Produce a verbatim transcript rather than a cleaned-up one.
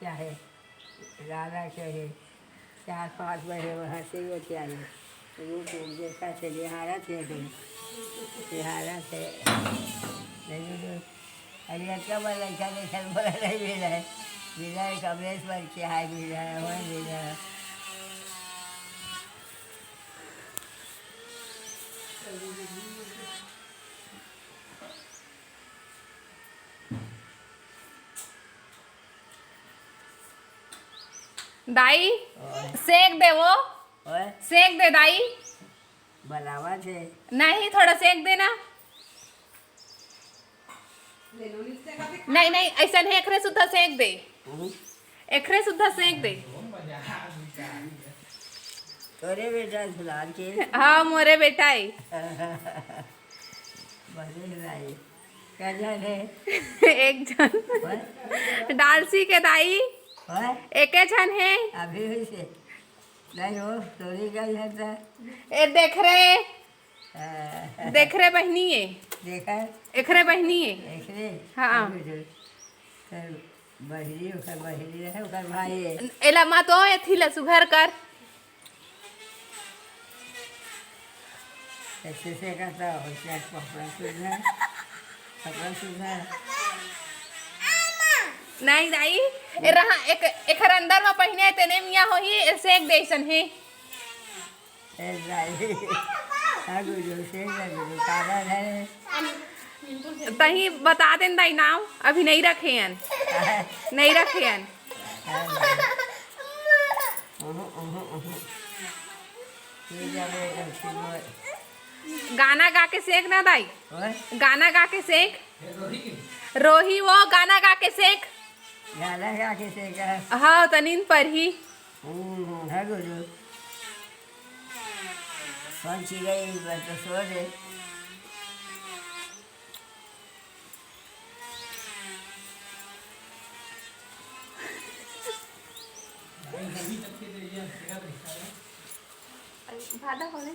चाहे, लाला चाहे, चार पाँच बजे वहाँ से वो चाहे, वो तो देखा थे, निहारा थे तो, निहारा थे, नहीं तो, अरे अतका बड़ा लड़का देखा, बड़ा नहीं मिला है, मिला है, कमलेश बन के आए, मिला है, वही मिला है। दाई, ओए। सेक दे वो। ओए। सेक दे दाई। बनावा थे। नहीं, थोड़ा सेक देना। नहीं, नहीं, ऐसा नहीं, एकरे सुद्धा सेक दे। हम्म। एकरे सुद्धा सेक दे। तोरे बेटा सुधार के। हाँ, मोरे बेटा है। बने भाई। क्या जाने? एक झन। ओए। डालसी के दाई। ओए। एके झन है। अभी हुई से। नहीं हो, तोरी का ही है तो। ए, देख रे। हाँ। देख रे बहिनी ये। देखा? एकरे बहिनी ये। एकरे? हाँ। अभी तो, तो बहिरी, ओकर बहिरी रहे, ओकर भाई है। एला मत ओ, एथी ला सुघर कर। ऐसे से करता हो, क्या कपड़ा सुघर, कपड़ा सुघर। नहीं दाई, ए रहा, एक, एखर अंदर में पहिने तेने मिया होही, ए सेक दे अइसन हे। ए दाई, हाँ गुरु, सेक दे गुरु, काबर है? तहीं बता देन दाई नाम, अभी नहीं रखे हन, नहीं रखे हन। ओहो, ओहो, ओहो। ये जाबे एकदम सिल्वर। गाना गा के सेक ना दाई। ओए? गाना गा के सेक। रोही वो गाना गा के सेक। गाना गा के सेक। हाँ, त नींद परही। हम्म, हाँ गुरु। कौन सी गई, बस तो सो दे। भादा होले।